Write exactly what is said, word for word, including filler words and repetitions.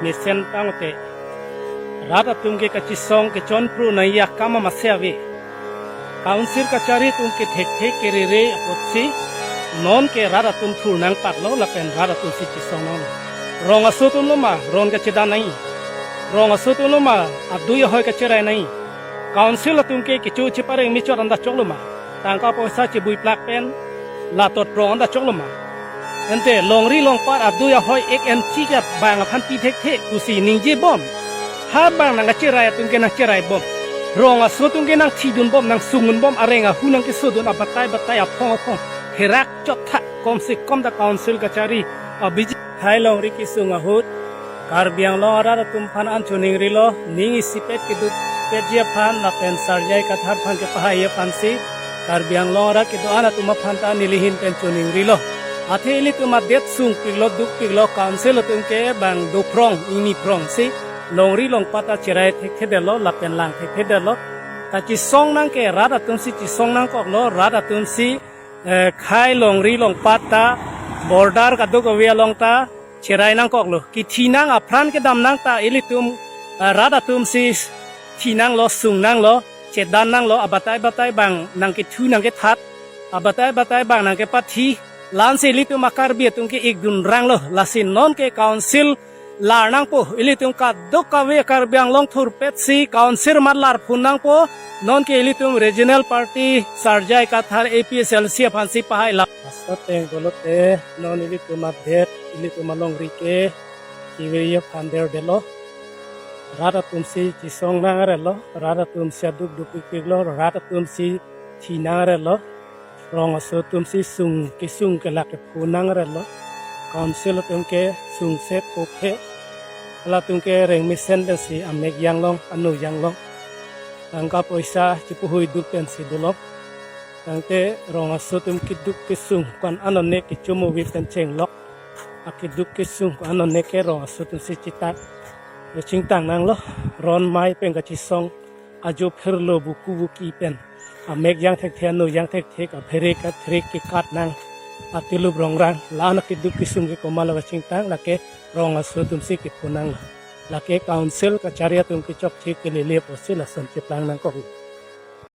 mesen tangte rat atum ke kachisong kechonpru nangji akam amatsi ave. Council kachari atum ke thekthe kerere apotsi non ke rat atum thur nangpaklo lapen rat atum si chisong nanglo. Rong aso atum lo ma ron kachedan nangji? Rong aso atum lo ma adui ahoi kacherai nangji? Council atum ke kecho chepareng mechot anta choklo ma? Tangka poisa chebui plak pen latot rong anta choklo ma? Ante longri longpat adui ahoi ek inchi ke bang aphan pi thekthe pusi ningje bom. Ha bang nangkacherai atum ke nangcherai bom. Rong aso atum ke nangthidun bom, nangsungdun bom, areng ahu nangkesodun, abatai batai, aphong aphong, herak chot tha, kom se kom ta council kachari abiji. Hai longri kesung ahut Karbi Anglong arat atum aphan an choningrilo, ning isipet keduk petji aphan lapen Sarjai Kathar aphan kepahai aphansi Karbi Anglong arat kedo-an atum aphan ta nelihin pen choningrilo. Athe ilitum adet sungpiklo, dukpiklo, council atum ke bang dophrong, ingniprong si longri longpat ta cherai thekthedetlo lapen lang thekthedetlo. Kachisong nang ke rat atum si chisong nangkoklo, rat atum si eh, khai longri longpat ta border kadokave along ta cherai nangkoklo. Kithi nang, apran kedam nang ta ilitum, eh, rat atum si thi nanglo, sung nanglo, chedan nanglo, abatai batai bang nangkethu nangkethat, abatai batai bang nangkepathi, la-ansi ilitum a-Karbi atum ke ikdun ranglo. Lasi non ke council lar nangpo, ilitum kadokave Karbi Anglong thurpet si council mat lar phun nangpo. Non ke ilitum regional party Sarjai Kathar A P H L C aphansi pahai la. Asa teng pulote non ilitum adet, ilitum alongri ke kive ye phander delo. Rat atum si chisong nang arelo, rat atum si aduk dukpikpiklo, rat atum si thi nang arelo. Rong aso atum si sung kesung ke lake phu nang arelo. Council atum ke sungse puphe. Halatum ke reng mesen pensi amek janglong, ano janglong. Tangka poisa chipuhui duk pensi dolo. Tangte rong aso atum keduk kesung ko-an anone kechomovi pen chenglok. Akeduk kesung ko-an anone ke rong aso atum si chitak. Lo chingtang nanglo, ron mei pen kachisong ajo phirlo buku buki pen amek jang thekthe, ano jang thekthe, kaphere kathrik kekat nang atilup rongrang, la-an akeduk kesung ke komatlo kachingtang, lake rong aso atum si kephu nanglo. Lake council kachari atum kechokche kelele apotsi lason cheplang nangkok.